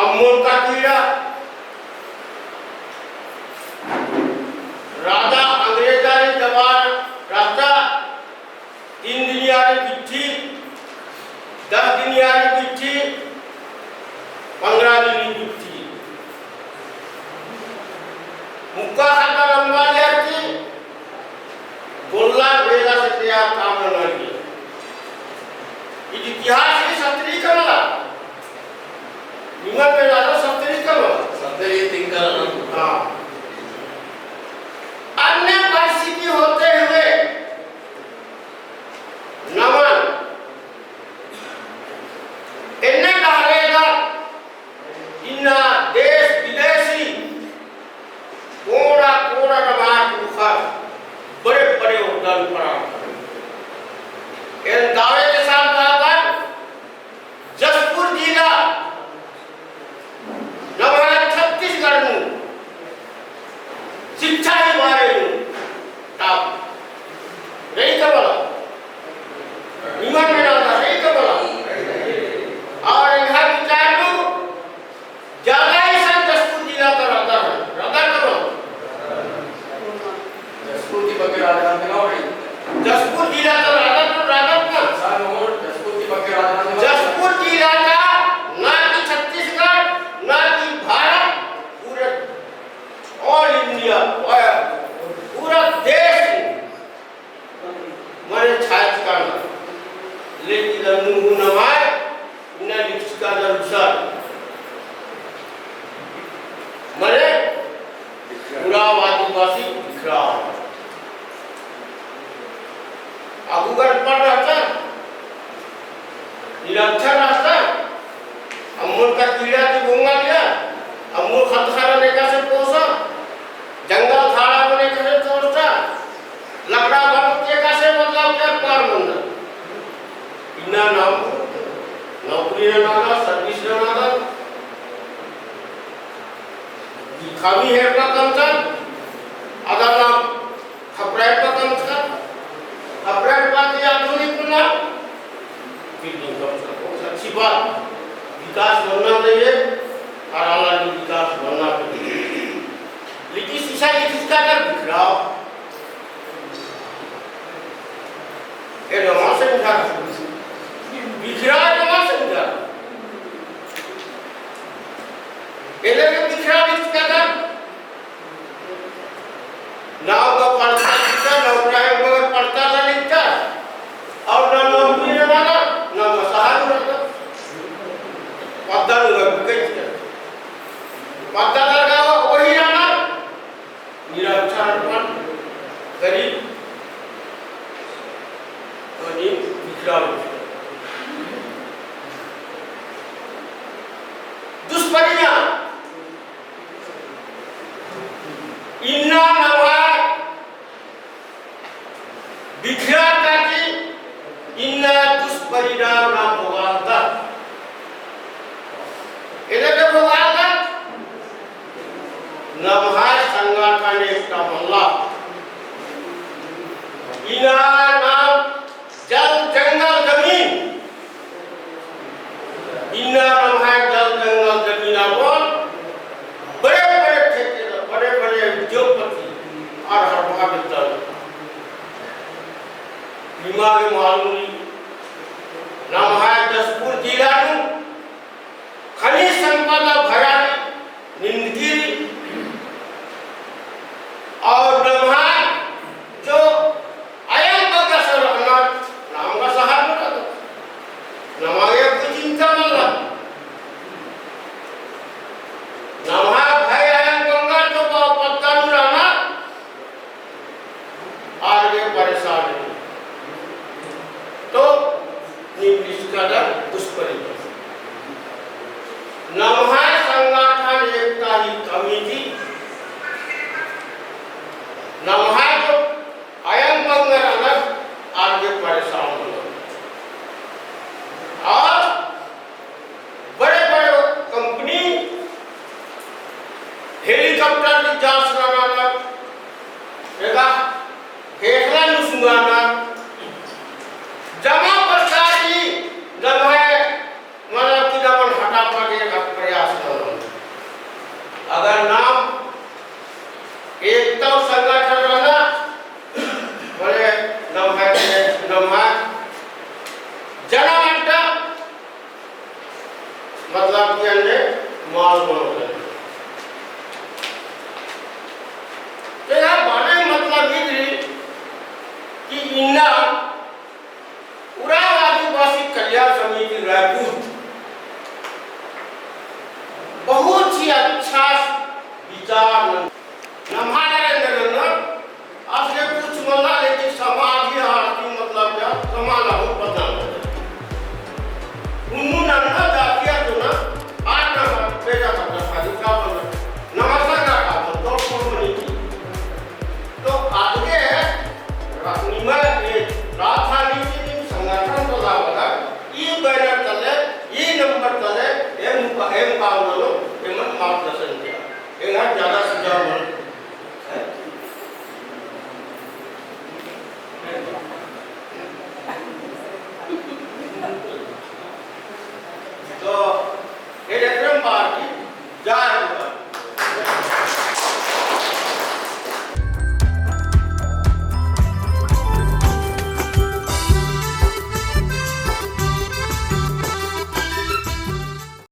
अम्मोन का कीड़ा राजा अंग्रेजा ने जवान रास्ता 3 दिन यारी बिट्ठी 10 दिन यारी बिट्ठी 15 दिन बिट्ठी मुक्का खाता लंबा लिया की गोल्ला भेजा से तैयार काम न लिया। इतिहास की सत्री कमला निमन में राजा सत्री कमला सत्री तिंकर। हाँ, अन्य परिस्थिति होते हुए नमन इन्ने कहेगा इन्ना देश विदेशी कोड़ा कोड़ा रमाक बुखार बड़े बड़े उद्दान पड़ा इन दावे के साथ कहा जसपुर जिला नवा छत्तीसगढ़ में शिक्षा के बारे में टॉप नहीं कर बोला निमन में डालता नहीं कर बोला। और यहाँ विचार लूँ ज्यादा ही सब जसपुर जिला का रहता है रहता करो जसपुर की ಬಗ್ಗೆ ರಾಜನಾಥ್ ನೋಡಿ। जसपुर जिला का राजा तो राजा ना सर मोर जसपुर की ಬಗ್ಗೆ राजनाथ। जसपुर जिला का ना कि छत्तीसगढ़ ना कि भारत पूरे ऑल इंडिया पूरा देश माने छाया करना लेकिन मुंह नवाए न लिखा अनुसार माने पूरा आदिवासी बिखरा अगुगर पढ़ रहता निरक्षर रास्ता अमूल का कीड़ा की बोंगा लिया अमूल खतखाना लेकर से पोसा जंगल थाड़ा बने कैसे तोड़ता लकड़ा बन के कैसे मतलब के पार मुंडा इना नाम नौकरी ना नागा सर्विस ना नागा खामी है का कम चल अदर नाम खपराट का कम चल खपराट बात ये आधुनिक ना बिल्डिंग कम चल बहुत अच्छी बात विकास बनना चाहिए और आला विकास बनना चाहिए लेकिन शीशा की किसका कर बिखराओ ये नमाज से बिखरा बिखरा नमाज से बिखरा इधर के बिखरा किसका कर नाव का पड़ता लिखता नौकरा है मगर पड़ता ना लिखता और ना नौकरी रहना ना मसहार रहना पद्दा लगा पद्दा लगा वही रहना निरक्षर गरीब तो नहीं बिखरा दुष्परिणाम इन्ना नवा बिखरा ताकि इन्ना दुष्परिणाम ना भोगालता इधर भोगालता नमहा संगठन एक मल्ला इना नाम जल जंगल जमीन इना नमहा जल जंगल जमीन अपन बड़े बड़े ठेकेदार बड़े बड़े उद्योगपति और हर महाविद्यालय दिमाग मालूम नमहा जसपुर जिला खनिज संपदा भरा निंदगिरी और नमहा जो आयम का सर नाम का सहारा नमागे कोई चिंता मल्ला नमहा भाई आयम गंगा तो पत्ता रहना आगे परेशान है तो निम्न का मतलब कि हमने माल बनो। तो यहाँ बने मतलब ये कि इन्ना उरांव आदिवासी कल्याण समिति रायपुर बहुत ही अच्छा विचार नम्हारे आपने कुछ बोला, लेकिन समाज ही आरती मतलब क्या समाज बहुत बदनाम हो जाए। उन्होंने ना जातिया तो ना आज ना बेटा का शादी का बोला नमस्कार का तो नहीं की तो आगे निमल राजधानी की संगठन तो लावला ई बैनर तले ई नंबर तले एम एम काउनो एम मार्गदर्शन किया एंगा ज्यादा सुझाव मन। तो ये